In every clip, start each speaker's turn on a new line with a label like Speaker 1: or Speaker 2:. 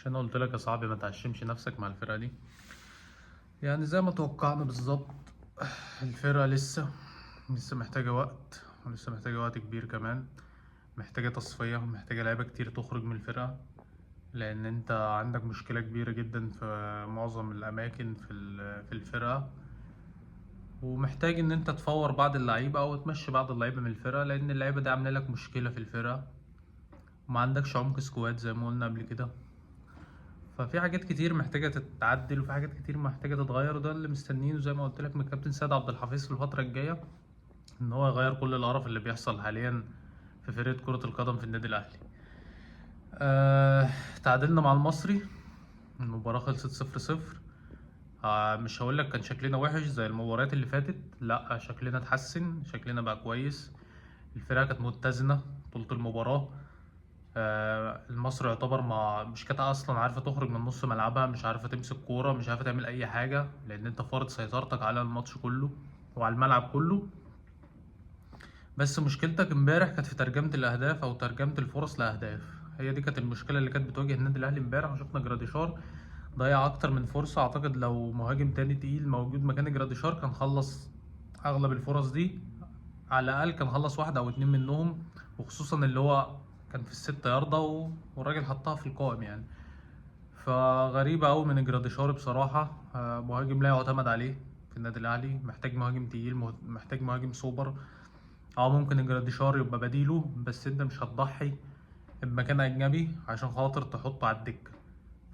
Speaker 1: مش انا قلت لك يا صاحبي ما تعشمش نفسك مع الفرقة دي؟ يعني زي ما توقعنا بالظبط. الفرقة لسه محتاجة وقت، ولسه محتاجة وقت كبير كمان. محتاجة تصفية، محتاجة لعيبة كتير تخرج من الفرقة، لأن أنت عندك مشكلة كبيرة جدا في معظم الأماكن في الفرقة. ومحتاج إن أنت تفور بعض اللعيبة أو تمشي بعض اللعيبة من الفرقة، لأن اللعيبة دي عاملة لك مشكلة في الفرقة، وما عندكش عمق squad زي ما قلنا قبل كده. ففي حاجات كتير محتاجة تتعدل، وفي حاجات كتير محتاجة تتغير، وده اللي مستنيينه زي ما قلت لك من الكابتن سيد عبد الحفيظ في الفترة الجاية، ان هو يغير كل القرف اللي بيحصل حاليا في فرقة كرة القدم في النادي الأهلي. تعادلنا مع المصري، المباراة خلصت 0-0. مش هقول لك كان شكلنا وحش زي المباريات اللي فاتت، لا شكلنا اتحسن، شكلنا بقى كويس. الفرقة كانت متزنة طول المباراة. المصري يعتبر ما مش كانت اصلا عارفه تخرج من نص ملعبها، مش عارفه تمسك كوره، مش عارفه تعمل اي حاجه، لان انت فارض سيطرتك على الماتش كله وعلى الملعب كله. بس مشكلتك امبارح كانت في ترجمه الاهداف او ترجمه الفرص لاهداف. هي دي كانت المشكلة اللي كانت بتواجه النادي الاهلي امبارح. وشفنا جراديشار ضيع اكتر من فرصة، اعتقد لو مهاجم تاني تقيل موجود مكان جراديشار كان خلص اغلب الفرص دي، على الاقل كان خلص واحدة او اتنين منهم، وخصوصا اللي هو كان في الستة ياردة والراجل حطها في القائم يعني. فغريبة أوي من جراديشار بصراحة. مهاجم لا يعتمد عليه في النادي الأهلي، محتاج مهاجم تقيل، محتاج مهاجم سوبر. ممكن جراديشار يبقى بديله، بس انت مش هتضحي بمكان أجنبي عشان خاطر تحطه على الدكة.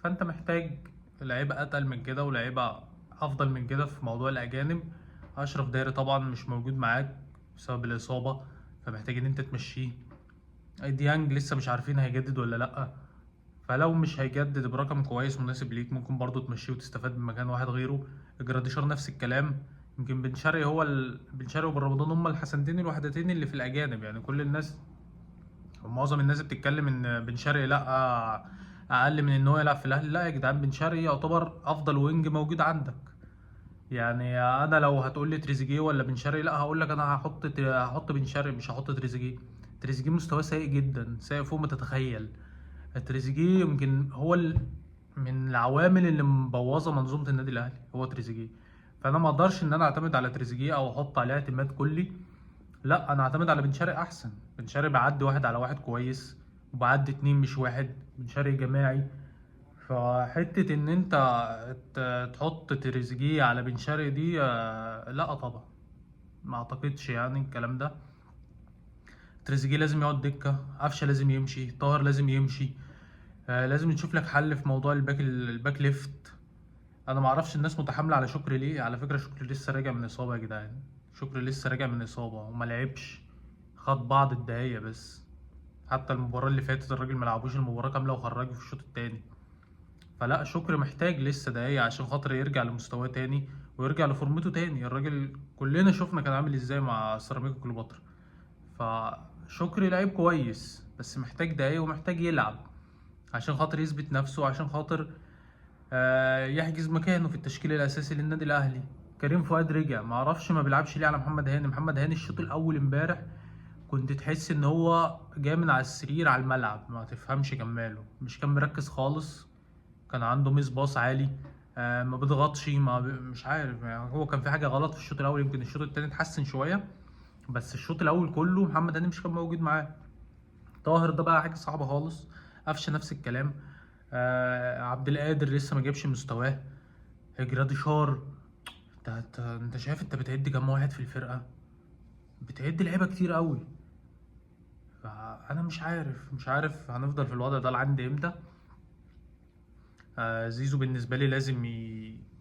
Speaker 1: فانت محتاج لعيبة أتقل من كده ولعيبة أفضل من كده في موضوع الأجانب. أشرف داري طبعا مش موجود معاك بسبب الإصابة، فمحتاج إن أنت تمشيه. ديانج لسه مش عارفين هيجدد ولا لأ، فلو مش هيجدد برقم كويس مناسب ليك ممكن برضو تمشيه وتستفاد بمكان واحد غيره. جراديشار نفس الكلام. يمكن بن شرقي هو بن شرقي وبن رمضان هم الحسنتين الوحدتين اللي في الأجانب. يعني كل الناس ومعظم الناس بتتكلم ان بن شرقي لا اقل من ان هو يلعب في الاهلي. لا يا جدعان، بن شرقي يعتبر افضل wing موجود عندك. يعني انا لو هتقول لي تريزيجيه ولا بن شرقي، لا هقول لك انا هحط بن شرقي، مش هحط تريزيجيه. تريزيجيه مستواه سيء جدا، سيء فوق ما تتخيل. تريزيجيه يمكن هو من العوامل اللي مبوظه منظومة النادي الاهلي هو تريزيجيه. فانا ما اقدرش ان انا اعتمد على تريزيجيه او احط عليه اعتماد كلي، لا انا اعتمد على بن شرقي احسن. بن شرقي بعدي واحد على واحد كويس، وبعدي اتنين مش واحد، بن شرقي جماعي. فحتة ان انت تحط تريزيجيه على بن شرقي دي، لا طبعا ما اعتقدش يعني الكلام ده. تريزيجيه لازم يقعد دكة، قفشة لازم يمشي، طاهر لازم يمشي. لازم نشوف لك حل في موضوع ال back left. انا ما اعرفش الناس متحاملة على شكري ليه. على فكرة شكري لسه راجع من اصابة يا جدعان، شكري لسه راجع من اصابة وما لعبش، خد بعض الدقايق بس. حتى المباراة اللي فاتت الراجل ما لعبوش المباراة كاملة وخرجه في الشوط التاني. فلا شكري محتاج لسه دقايق عشان خاطر يرجع لمستواه تاني ويرجع لفورمته تاني. الراجل كلنا شفنا كان عامل ازاي مع سيراميكا كليوباترا. فشكري لعيب كويس بس محتاج دقايق ومحتاج يلعب عشان خاطر يثبت نفسه، عشان خاطر يحجز مكانه في التشكيل الاساسي للنادي الاهلي. كريم فؤاد رجع، ما اعرفش ما بيلعبش ليه على محمد هاني. محمد هاني الشوط الاول امبارح كنت تحس ان هو جاي من على السرير على الملعب، ما تفهمش كان ماله، مش كان مركز خالص، كان عنده miss pass عالي، ما بيضغطش، ما بي... مش عارف يعني هو كان في حاجة غلط في الشوط الاول. يمكن الشوط التاني اتحسن شوية، بس الشوط الاول كله محمد هاني مش كان موجود معاه. طاهر ده بقى حاجة صعبة خالص، قفشه نفس الكلام، عبد القادر لسه ما جابش مستواه، جراديشار. انت شايف انت بتعد كام واحد في الفرقة؟ بتعد لعيبة كتير قوي. فانا مش عارف هنفضل في الوضع ده لعند امتى. زيزو بالنسبة لي لازم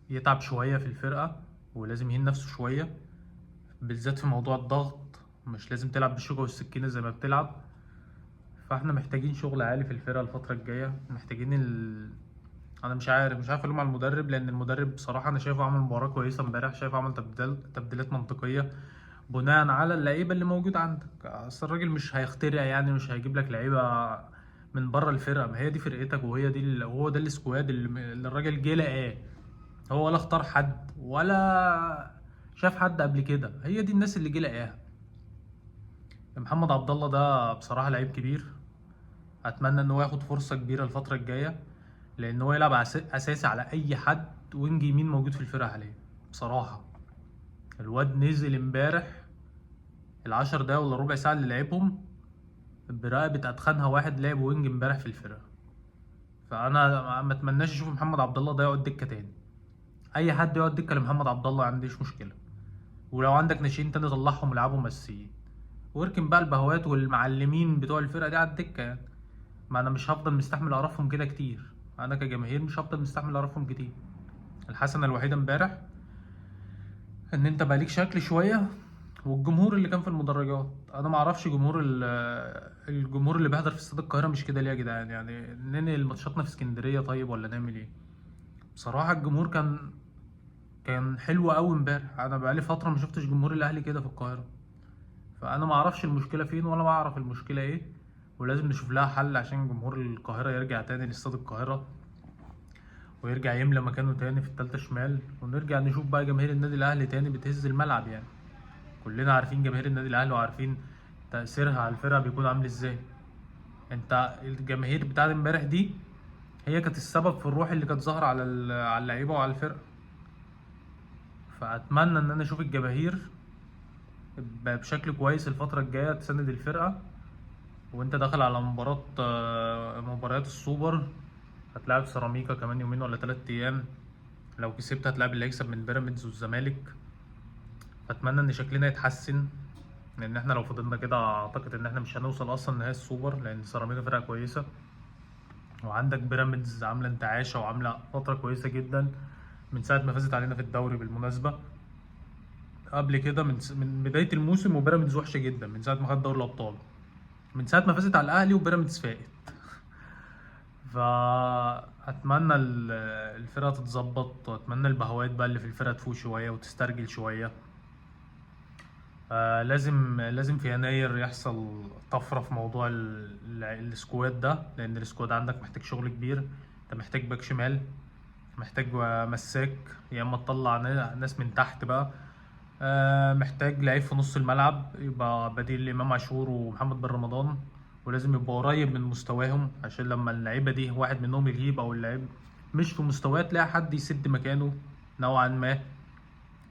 Speaker 1: يتعب شوية في الفرقة، ولازم يهين نفسه شوية، بالذات في موضوع الضغط. مش لازم تلعب بالشوكة والسكينة زي ما بتلعب. فاحنا محتاجين شغل عالي في الفرقة الفترة الجاية، محتاجين انا مش عارف الوم على المدرب، لان المدرب بصراحة انا شايفه عمل مباراة كويسة امبارح، شايفه عمل تبديلات منطقية بناء على اللعيبة اللي موجود عندك. اصل الراجل مش هيخترع، يعني مش هيجيب لك لعيبة من بره الفرقة، ما هي دي فرقتك وهي دي وهو ده ال squad اللي الراجل جه لقاه. هو ولا اختار حد ولا شاف حد قبل كده، هي دي الناس اللي جه لقاها. محمد عبد الله ده بصراحة لعيب كبير، اتمنى ان هو ياخد فرصة كبيرة الفترة الجاية. لان هو يلعب اساسي على اي حد wing يمين موجود في الفرقة حاليا. بصراحة الواد نزل امبارح ال10 دقايق ولا ربع ساعة اللي لعبهم برقبه اتخنها واحد لعب wing امبارح في الفرقة. فانا ما اتمناش اشوف محمد عبد الله ده يقعد دكه تاني. اي حد يقعد دكه لمحمد عبد الله ما عنديش مشكلة، ولو عندك ناشئين تاني طلعهم ولعبهم اساسيين، واركن بقى البهوات والمعلمين بتوع الفرقة دي على الدكة. يعني ما انا مش هفضل مستحمل اعرفهم كده كتير، انا كجماهير مش هفضل مستحمل اعرفهم كتير. الحسنة الوحيدة امبارح ان انت بقى ليك شكل شوية، والجمهور اللي كان في المدرجات، انا ما اعرفش جمهور الجمهور اللي بيحضر في استاد القاهرة مش كده ليه يا جدعان؟ يعني ننقل ماتشاتنا في اسكندرية طيب ولا نعمل ايه؟ بصراحة الجمهور كان حلو قوي امبارح. انا بقالي فترة ما شفتش جمهور الاهلي كده في القاهرة، فانا ما اعرفش المشكلة فين ولا ما اعرف المشكلة ايه، ولازم نشوف لها حل عشان جمهور القاهرة يرجع تاني لاستاد القاهرة ويرجع يملى مكانه تاني في التالتة شمال، ونرجع نشوف بقى جماهير النادي الاهلي تاني بتهز الملعب. يعني كلنا عارفين جماهير النادي الاهلي وعارفين تأثيرها على الفرقة بيكون عامل ازاي. انت الجماهير بتاعت امبارح دي هي كانت السبب في الروح اللي كانت ظاهرة على اللعيبة وعلى الفرقة. فأتمنى ان انا اشوف الجماهير بشكل كويس الفترة الجاية تساند الفرقة. وانت داخل على مباريات السوبر، هتلاعب سيراميكا كمان يومين ولا 3 ايام، لو كسبت هتلاعب اللي هيكسب من بيراميدز والزمالك. فاتمنى ان شكلنا يتحسن، لان احنا لو فضلنا كده اعتقد ان احنا مش هنوصل اصلا نهائي السوبر، لان سيراميكا فرقه كويسة، وعندك بيراميدز عامله انتعاشه وعامله فترة كويسة جدا من ساعة ما فازت علينا في الدوري بالمناسبة. قبل كده من بداية الموسم وبيراميدز وحشة جدا من ساعة ما خد دوري الابطال، من ساعة ما فازت على الاهلي وبيراميدز فاقت. فاتمنى الفرقة تتظبط، واتمنى البهوات بقى اللي في الفرقة تفوق شوية وتسترجل شوية. لازم في يناير يحصل طفرة في موضوع ال squad ده، لان ال squad عندك محتاج شغل كبير. انت محتاج back شمال، محتاج مساك، يا اما تطلع ناس من تحت بقى. محتاج لعيب في نص الملعب يبقى بديل لامام عاشور ومحمد بن رمضان، ولازم يبقى قريب من مستواهم، عشان لما اللعيبة دي واحد منهم يغيب او اللعيب مش في مستواه تلاقي حد يسد مكانه نوعا ما.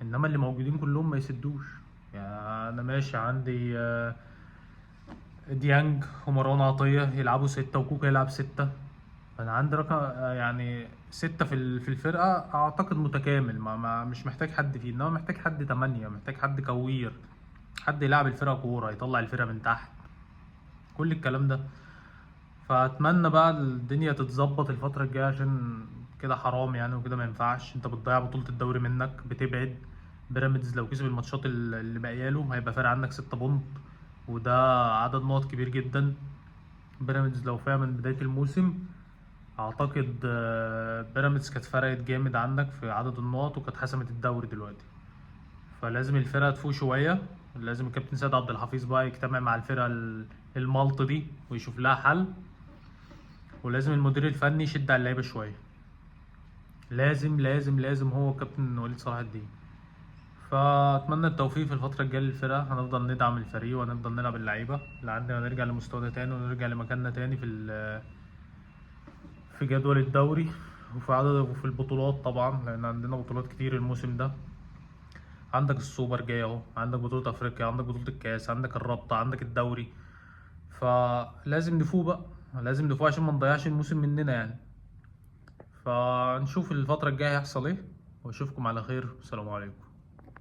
Speaker 1: انما اللي موجودين كلهم ما يسدوش. يعني انا ماشي عندي ديانج ومروان عطية يلعبوا 6 وكوكا يلعب 6، فانا عندي رقم يعني 6 في الفرقة اعتقد متكامل، ما مش محتاج حد فيه. انما محتاج حد 8، محتاج حد كوير، حد يلعب الفرقة كورة، يطلع الفرقة من تحت، كل الكلام ده. فاتمنى بقى الدنيا تتظبط الفترة الجاية، عشان كده حرام يعني، وكده ما ينفعش. انت بتضيع بطوله الدوري منك، بتبعد بيراميدز لو كسب الماتشات اللي باقية له هيبقى فارق عنك 6 بونت، وده عدد نقط كبير جدا. بيراميدز لو فيها من بداية الموسم اعتقد بيراميدز كانت فرقت جامد عنك في عدد النقط وكانت حسمت الدوري دلوقتي. فلازم الفرقة تفوق شوية، لازم الكابتن سيد عبد الحفيظ بقى يجتمع مع الفرقة المالطه دي ويشوف لها حل، ولازم المدير الفني يشد على اللعيبة شوية. لازم لازم لازم هو الكابتن وليد صلاح الدين. فاتمنى التوفيق في الفترة الجاية للفرقة. هنفضل ندعم الفريق وهنفضل نلعب اللعيبة لحد ما نرجع لمستوانا تاني ونرجع لمكاننا تاني في جدول الدوري وفي عدد وفي البطولات طبعا، لان عندنا بطولات كتير الموسم ده. عندك السوبر جاي اهو، عندك بطولة افريقيا، عندك بطولة الكاس، عندك الرابطة، عندك الدوري. فلازم نفوق بقى، لازم نفوق عشان ما نضيعش الموسم مننا يعني. فنشوف الفترة الجاية هيحصل ايه، واشوفكم على خير، والسلام عليكم.